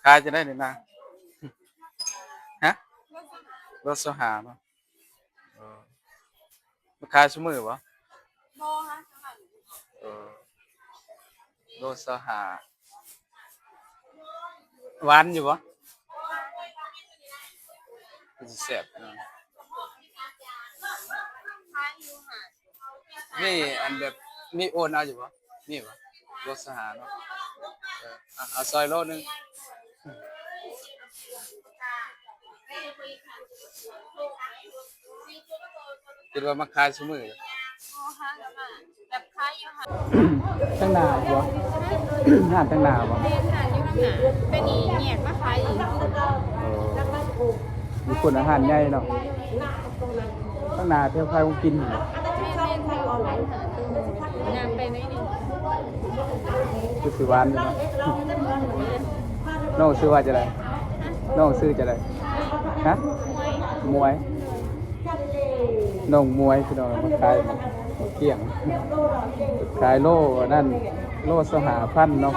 ຂາຍຈັ່ງໃດນີ້ນາ? ຮະ? ໂລຊາວຫ້າເນາະ. ເອີ ມາຂາຍຊຸມື້ບໍ່? ບໍ່ ຫາສະໝັກ. ເອີ ໂລຊາວຫ້າ. ຫວານຢູ່ບໍ່? ຄືຊິແຊບເນາະ. ມີອັນແບບ ມີໂອນເອົາຢູ່ບໍ່? ມີບໍ່? ໂລຊາວຫ້າເນາະ. ເອີ ເອົາ ເອົາຊອຍໂລໜຶ່ງ. ຄິດວ່າມາຂາຍຊຸມື້. ທາງໜ້າບໍ່? ຮ້ານທາງໜ້າບໍ່? ແມ່ນ ຮ້ານຢູ່ທາງໜ້າ ແຕ່ນີ້ແຍກມາຂາຍອີກ. ເອີ ຢູ່ພຸ້ນ ຮ້ານໃຫຍ່ເນາະ. ຂ້າງໜ້າແຖວຂາຍຂອງກິນ. ແມ່ນໆ ແຖວຂາຍອາຫານ ຍ່າງໄປໜ້ອຍໜຶ່ງ. ຄືຊິຫວານຢູ່ເນາະ. ນ້ອງຊື່ວ່າຈັ່ງໃດ? ນ້ອງຊື່ຈັ່ງໃດ? ຮະ? ມວຍ. ນ້ອງມວຍ ພີ່ນ້ອງ ມາຂາຍໝາກກ້ຽງ ຂາຍໂລອັນນັ້ນ ໂລຊາວຫ້າພັນເນາະ.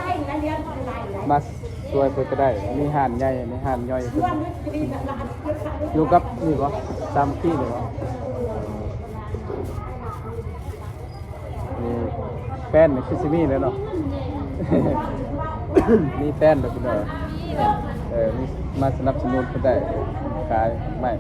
ມາຊ່ວຍເພິ່ນກໍໄດ້ ມີຮ້ານໃຫຍ່ ມີຮ້ານຍ່ອຍເພິ່ນ ຢູ່ກັບນີ້ບໍ່? ສາມັກຄີນີ້ບໍ່? ນີ້ແຟນນີ້ຄືຊິມີແລ້ວເນາະ. ມີແຟນແລ້ວພີ່ນ້ອງ. ເອີ ມີ ມາສະໜັບສະໜູນເພິ່ນໄດ້ ຂາຍໄມ້.